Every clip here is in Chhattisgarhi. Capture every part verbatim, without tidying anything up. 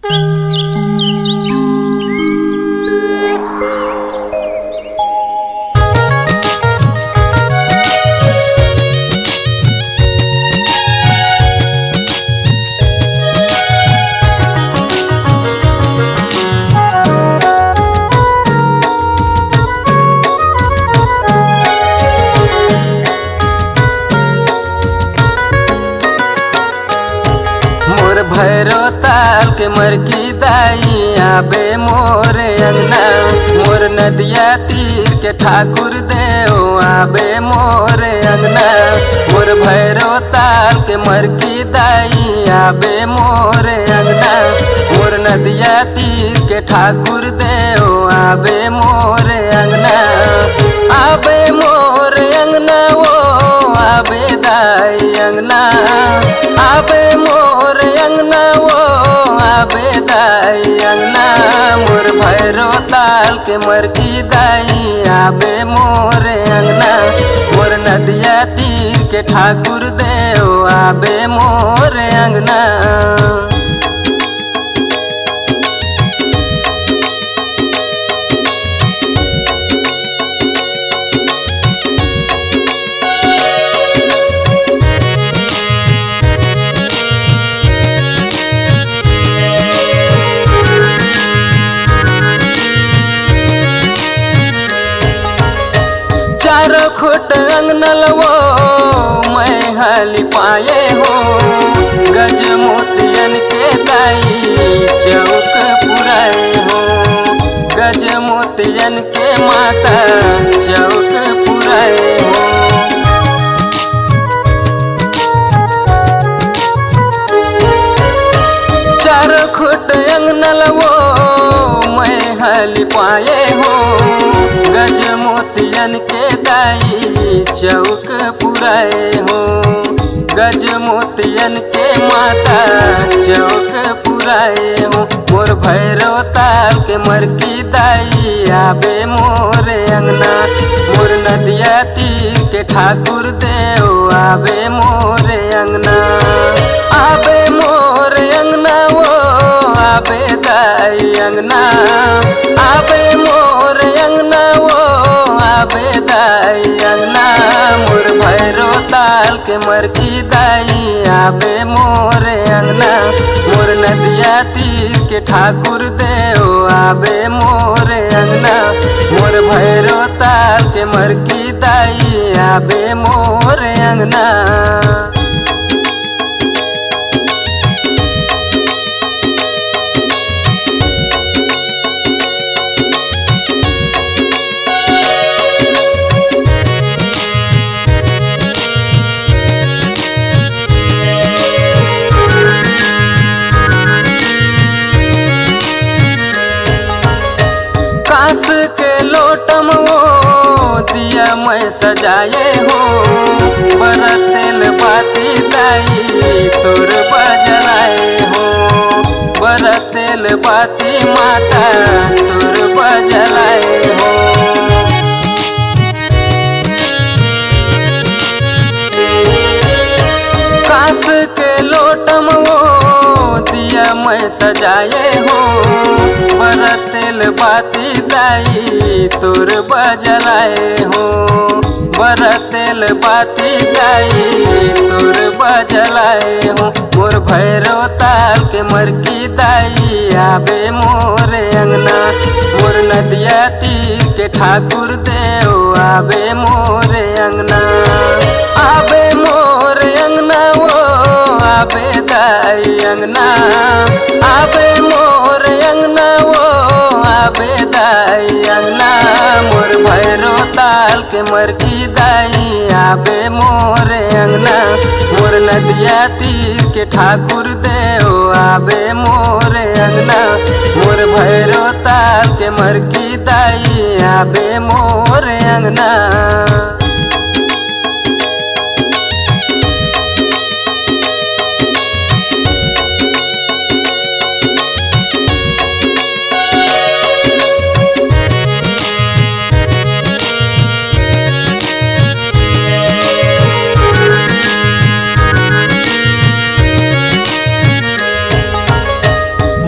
मोर भैरो ताल के मरकी दाई आबे मोर अंगना, मोर नदिया तीर के ठाकुर देव आबे मोर अंगना। मोर भैरो ताल के मरकी दाई आबे मोर अंगना, मोर नदिया तीर के ठाकुर देव आबे मोर अंगना। आबे मोर अंगना ओ आबे दाई अंगना, आबे मोर अंगना ओ आबे दाई अंगना। मोर भैरो ताल के मरकी दाई आबे मोर अंगना, मोर नदिया तीर के ठाकुर देव आबे मोर अंगना। चारों खुट अंगना ल वो मैं ह लिपाए हों, गज मोतियन के दाई चौक पुराए हों, गज मोतियन के माता चौक पुराए हों। चारों खुट अंगना ल वो मैं ह लिपाए हों, गज मोतियन के दाई चौक पुराए हों, गज मोतियन के माता चौक पुराए हों। मोर भैरो ताल के मरकी दाई आबे मोर अंगना, मोर नदिया तीर के ठाकुर देव आबे मोर अंगना। आबे मोर अंगना ओ आबे दाई अंगना, आबे मोर अंगना ओ आबे दाई अंगना। मोर भैरो ताल के मरकी दाई आबे मोर अंगना, मोर नदिया तीर के ठाकुर देव आबे मोर अंगना, मोर भैरो ताल के मरकी दाई आबे मोर अंगना। कांस के लोटा म वो दिया मैं सजाए हों, बरा तेल बाती दाई तोर बर जलाए हों, बरा तेल बाती माता तोर बर जलाए हों। कांस के लोटा म वो दिया मैं सजाए हों, बरा तेल बाती दाई तोर बर जलाए हों, बरा तेल बाती दाई तोर बर जलाए हों। मोर भैरो ताल के मरकी दाई आबे मोर अंगना, मोर नदिया तीर के ठाकुर देव आबे मोर अंगना। आबे मोर अंगना ओ आबे दाई अंगना, आबे मोर अंगना ओ आबे दाई अंगना। मोर भैरो ताल के मरकी दाई आबे मोर अंगना, मोर नदिया तीर के ठाकुर देव आबे मोर अंगना, मोर भैरो ताल के मरकी दाई आबे मोर अंगना।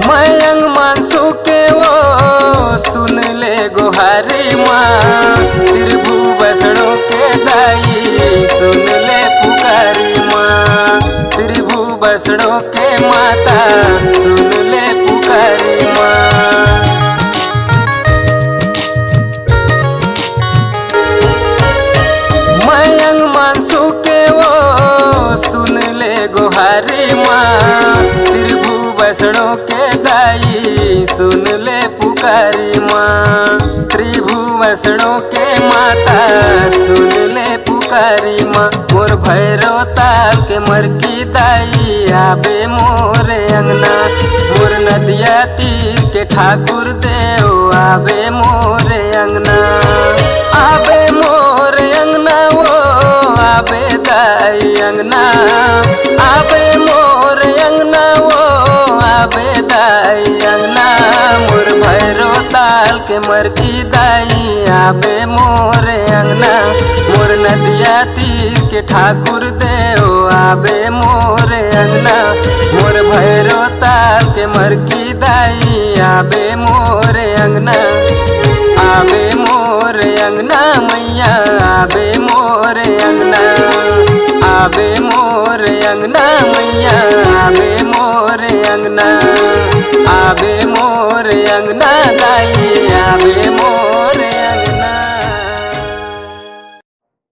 मैं के दाई सुन ले पुकारी माँ, त्रिभुवसणों के माता सुन ले पुकारी माँ। मोर भैरो ताल के मरकी दाई आबे मोर अंगना, मोर नदिया तीर के ठाकुर देव आबे मोर अंगना। आबे मोर अंगना वो आबे दाई अंगना, आबे मोर अंगना वो आबे दाई अंगना। मोर भैरो ताल के मरकी दाई आबे मोर अंगना, मोर नदिया तीर के ठाकुर देव आबे मोर अंगना, मोर भैरो ताल के मरकी दाई आबे मोर अंगना। आबे मोर अंगना मैया आबे मोर अंगना, आबे मोर अंगना मैया आबे मोर अंगना, आबे मोर अंगना दाई